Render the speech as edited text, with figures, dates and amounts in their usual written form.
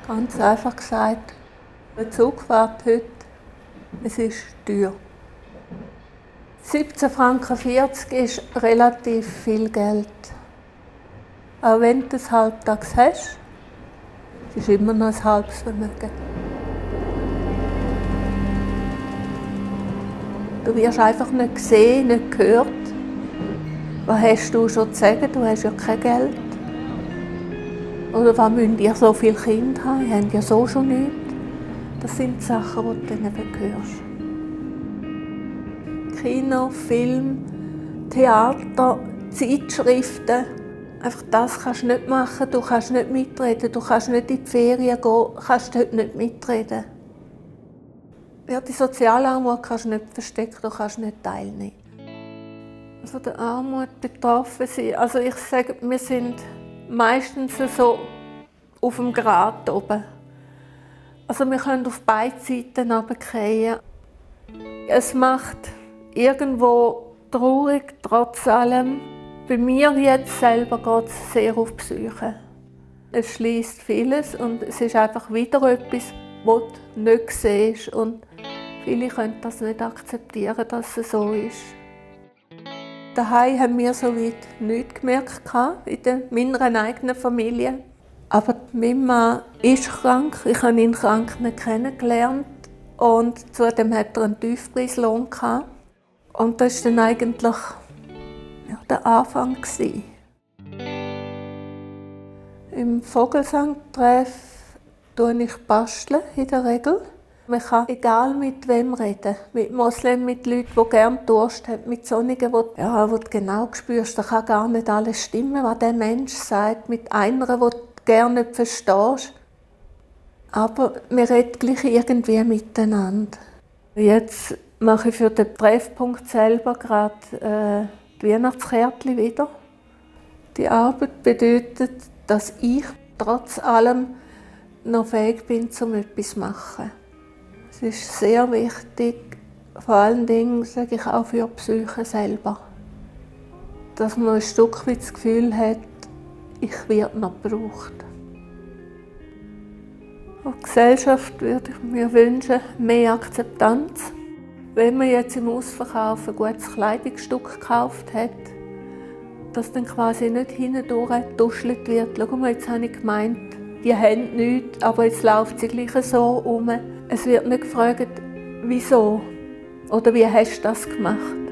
Ganz einfach gesagt, der Zug fährt heute, es ist teuer. 17,40 Franken ist relativ viel Geld. Auch wenn du es halbtags hast, ist es immer noch ein halbes Vermögen. Du wirst einfach nicht gesehen, nicht gehört. Was hast du schon zu sagen? Du hast ja kein Geld. Oder was müsst ihr so viele Kinder haben? Ihr habt ja so schon nichts. Das sind die Sachen, die du dann eben hörst. Kino, Film, Theater, Zeitschriften. Einfach das kannst du nicht machen. Du kannst nicht mitreden. Du kannst nicht in die Ferien gehen. Du kannst dort nicht mitreden. Ja, die Sozialarmut kannst du nicht verstecken. Du kannst nicht teilnehmen. Also der Armut betroffen sein. Also ich sage, wir sind meistens so auf dem Grat oben. Also wir können auf beide Seiten runterfallen. Es macht irgendwo traurig, trotz allem. Bei mir jetzt selber geht es sehr auf die Psyche. Es schließt vieles und es ist einfach wieder etwas, was du nicht siehst. Und viele können das nicht akzeptieren, dass es so ist. Daheim haben wir soweit nichts gemerkt in meiner eigenen Familie. Aber mein Mann ist krank. Ich habe ihn krank nicht kennengelernt. Und zudem hat er einen Tiefpreislohn gehabt. Und das war dann eigentlich der Anfang. Im Vogelsang-Treff bastle ich in der Regel. Man kann egal mit wem reden. Mit Moslems, mit Leuten, die gerne Durst haben, mit solchen, wo du genau spürst, da kann gar nicht alles stimmen, was der Mensch sagt. Mit einer, die du gerne nicht verstehst. Aber wir reden gleich irgendwie miteinander. Jetzt mache ich für den Treffpunkt selber gerade die Weihnachtskärtchen wieder. Die Arbeit bedeutet, dass ich trotz allem noch fähig bin, um etwas zu machen. Es ist sehr wichtig, vor allen Dingen sage ich auch für die Psyche selber, dass man ein Stück weit das Gefühl hat, ich werde noch gebraucht. In der Gesellschaft würde ich mir wünschen, mehr Akzeptanz. Wenn man jetzt im Ausverkauf ein gutes Kleidungsstück gekauft hat, dass dann quasi nicht hindurch getuschelt wird. Schau mal, jetzt habe ich gemeint, die haben nichts, aber jetzt läuft sie gleich so um. Es wird nicht gefragt, wieso oder wie hast du das gemacht.